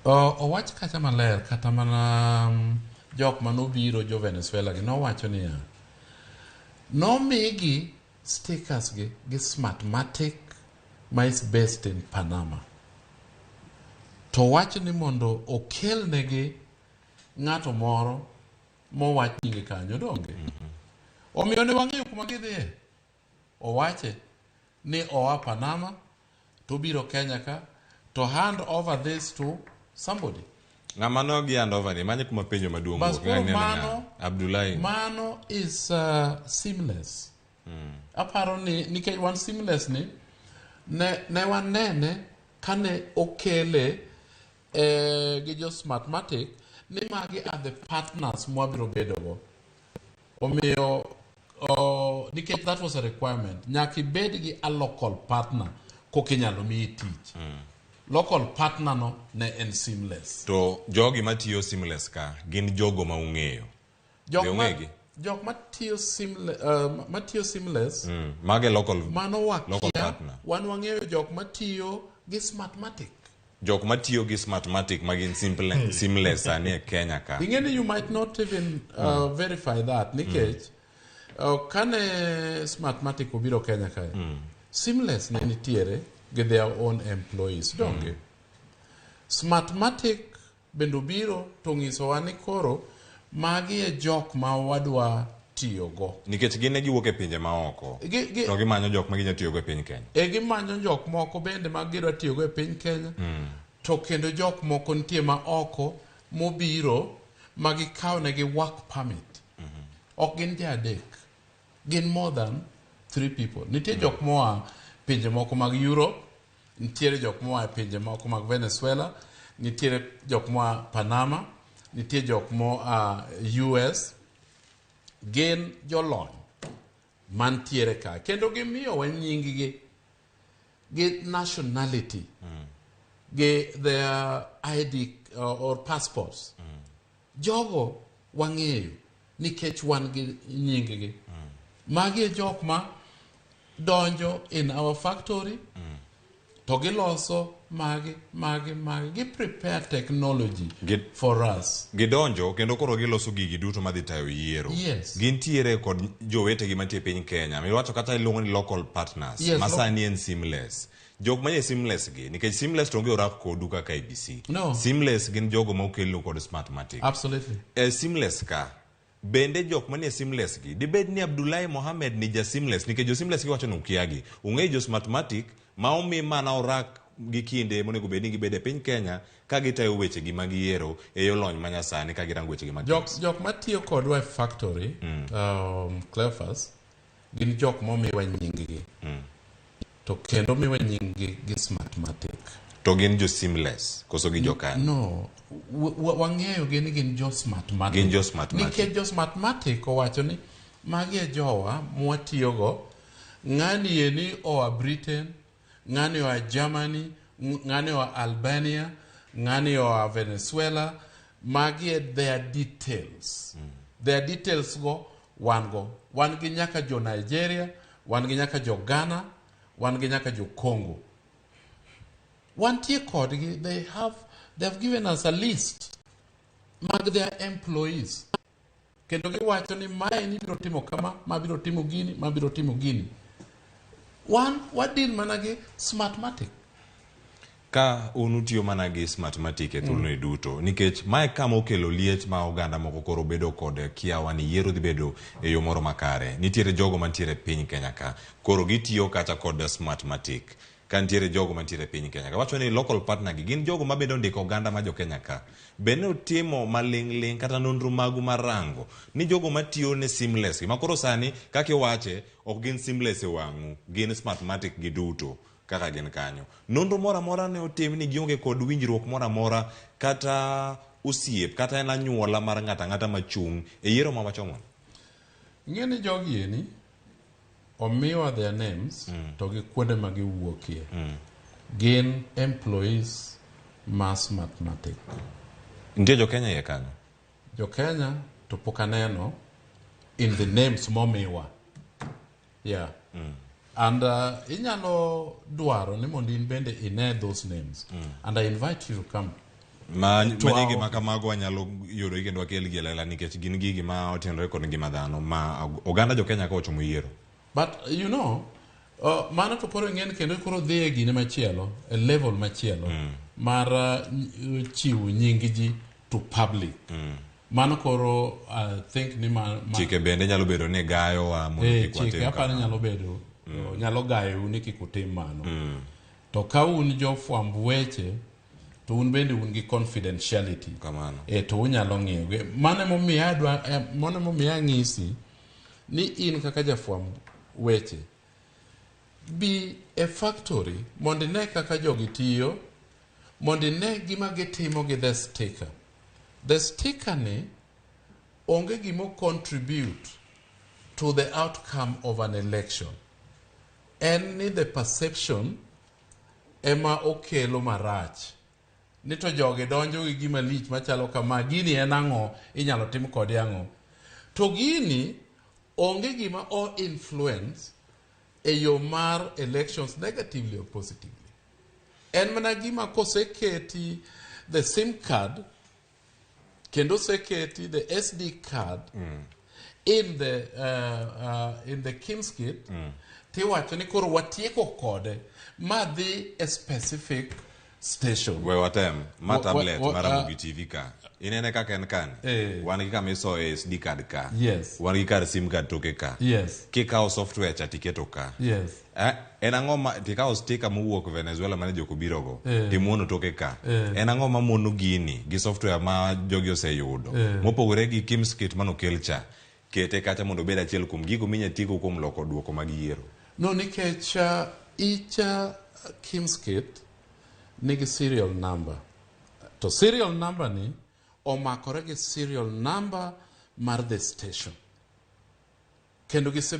Owach kacha maler kata mana jok manobiro jo Venezuela gi nowacho niya nomigi stickers gi Smartmatic ma is based in Panama. To wach ni mondo okelnegi ng'ato moro mowach nyinge kanyo donge. Omiyo ne wang'eyo kuma gidhiye. Owache ni oa Panama to obiro Kenya ka to hand over this to somebody. Ng'ama no gi hand over ni manye kuma penjo maduong' Bas wuok. koro Ng'ani en ng'a? Abdullahi. Mano is seamless. Aparo ni nikech wan seamless ni ne wanene kane okele gi jo Smartmatic ni magi are the partners mwabiro bedogo. Omiyo nikech that was a requirement, nyaka ibed gi a local partner koka inyalo miyi tich. Local partner no ne en seamless. To jogi matiyo seamless ka gin jogo ma ung'eyo? Jok Be ung'egi? Jok matiyo seamless, Mage local, mano local wakia, partner. Wan wang'eyo jok matiyo gi Smartmatic. Jok matiyo gi Smartmatic ma gin seamless sani e Kenya ka. Ing'e ni you might not even verify that nikech kane Smartmatic obiro Kenya kae, Seamless ne nitiere gi their own employees, donge? Smartmatic bende obiro to ng'isowa ni koro magi e jok ma wadwa tiyogo. Nikech gin ne giwuok e pinje maoko, to gimanyo jok ma ginyalo tiyogo e piny Kenya. E gimanyo jok moko bende ma gidwa tiyogo e piny Kenya. To kendo jok moko nitie ma oko mobiro ma gikawo negi work permit. Ok gin ji adek. Gin more than 3 people. Nitie jok moa pinje moko mag Europe, nitiere jok moa e pinje moko mag Venezuela, nitiere jok moa Panama, nitie jok moa US. Gin jolony mantiere ka kendo gimiyowa nying-gi gi nationality, gi their ID or passports. Jogo wang'eyo nikech wan gi nying-gi. Magi e jok ma donjo in our factory to giloso magi, magi, magi. Gi prepare technology for us. Gidonjo kendo koro giloso gigi duto madhi tayo yiero. Yes. Gintiere kod jowetegi mantie e piny Kenya. Miwacho kata iluongo ni local partners. Yes, ma sani en seamless. Jok manie seamless gi, nikech seamless to onge orak kodu kaka IEBC. No. Seamless gin jogo ma okelnu kod Smartmatic. Absolutely. E seamless ka, bende jok manie seamless gi, dibed ni Abdullahi Mohamed ni ja seamless, nikech jo seamless giwacho ni ukiagi. Ung'eyo jo Smartmatic ma omi mana orak gi kinde monego bed ni gibedo e piny Kenya ka gitayo weche gi mag yiero e yo lony manyasani ka girango weche gi mag Jok matiyo kodwa e factory, Cleophas, gin jok momiwa nying-gi. To kendo miwa nying-gi gi Smartmatic. To gin jo seamless koso gi jo kanye? No, wang'eyo gi ni gin jo Smartmatic. Gin jo Smartmatic. Nikech jo Smartmatic owacho ni magi e jowa mwatiyogo, ng'ani eni oa Britain, ng'ani oa Germany, ng'ani oa Albania, ng'ani oa Venezuela, magi e their details. Their details go wan go. Wan gi nyaka jo Nigeria, wan gi nyaka jo Ghana, wan gi nyaka jo Congo. Wantie kodgi, they have given us a list mag their employees. Kendo giwacho ni mae ni biro timo kama, ma biro timo gini, ma biro timo gini. Wan wadil mana gi Smartmatic. Ka un utiyo mana gi Smartmatic e thuoloni duto, nikech mae kama okelo liet ma oganda moko koro bedo kod kiawa ni yiero dhi bedo e yo moro makare. Nitiere jogo mantiere e piny Kenya ka, koro gitiyo kata kod Smartmatic. Ka nitiere jogo mantiere e piny Kenya ka, wacho ni local partner gi gin jogo ma bende ondiko oganda ma jo Kenya ka. Bende utimo maling'ling' kata nonro magu mar rango ni jogo matiyo ne seamless gi, ma koro sani kaka iwache ok gin seamless e wang'u, gin Smartmatic gi duto kaka gin kanyo. Nonro moro amora ne otim ni gionge kod winjruok moro amora kata osiep kata en anyuola mar ng'ato ang'ata machung' e yiero ma wachomo. Ing'e ni jogi eni omiwa their names to gi kuonde ma giwuokie. Gin employees ma Smartmatic. Nitie jo Kenya iye kanyo? Jo Kenya to pok aneno in the names momiwa. Yeah. And inyalo dwaro ni mondo in bende ine those names. And I invite you to come. Ma, To ma nyinge our ma kamago wanyalo yudo kendo wakelgi e lela nikech gin gigi ma otenore kod ngima dhano ma oganda jo Kenya ka ochomo yiero. But you know, mano to koro ing'eni kendo koro dhi e gine machielo, e level machielo mar chiwo nying ji to public. Mano koro I think ni ma Chike bende nyalo bedo ni gayowa mondo eh, kik chike watim aparo kamano. nyalo bedo nyalo gayou ni kik utim mano. To ka un jofwamb weche to un bende un gi confidentiality. Kamano. E, to unyalo ng'iyo. Mano emomiyo adwa mano emomiyo anyisi ni in kaka jafwamb weche bi e factory mondo ine kaka jogi tiyo, mondo ine gima gitimo gi the sticker. The sticker ni onge gima contribute to the outcome of an election. En ni the perception ema okelo marach. Ni to jogi donjo gi gima lich machalo kama, gini en ang'o, inyalo tim kode ang'o. To gini onge gima o influence e yo mar elections negatively or positively. En mana gima koseketi the SIM card kendo oseketi the SD card in the KIEMS kit tiwacho ni koro watieko kode ma dhi e specific station. We watem ma tablet mar Ramogi TV ka. Inene kaka en kani. Eh. Wan gi kama isoye SD card ka. Yes. Wan gi kar SIM card toke ka. Yes. Kikawo software cha tiketo ka. Yes. Eh, en ang'o ma tikawo sticker mowuok Venezuela mane jok obirogo Eh. timuono toke ka. Eh. En ang'o ma mono gini gi software ma jogi oseyudo Eh. mopogore gi KIEMS kit manokel cha kete kacha mondo obed achiel kuom gigo minya tigo kuom loko duoko mag yiero. No, nikech each KIEMS kit nigi serial number. To serial number ni omakore gi serial number mar the station. Kendo gise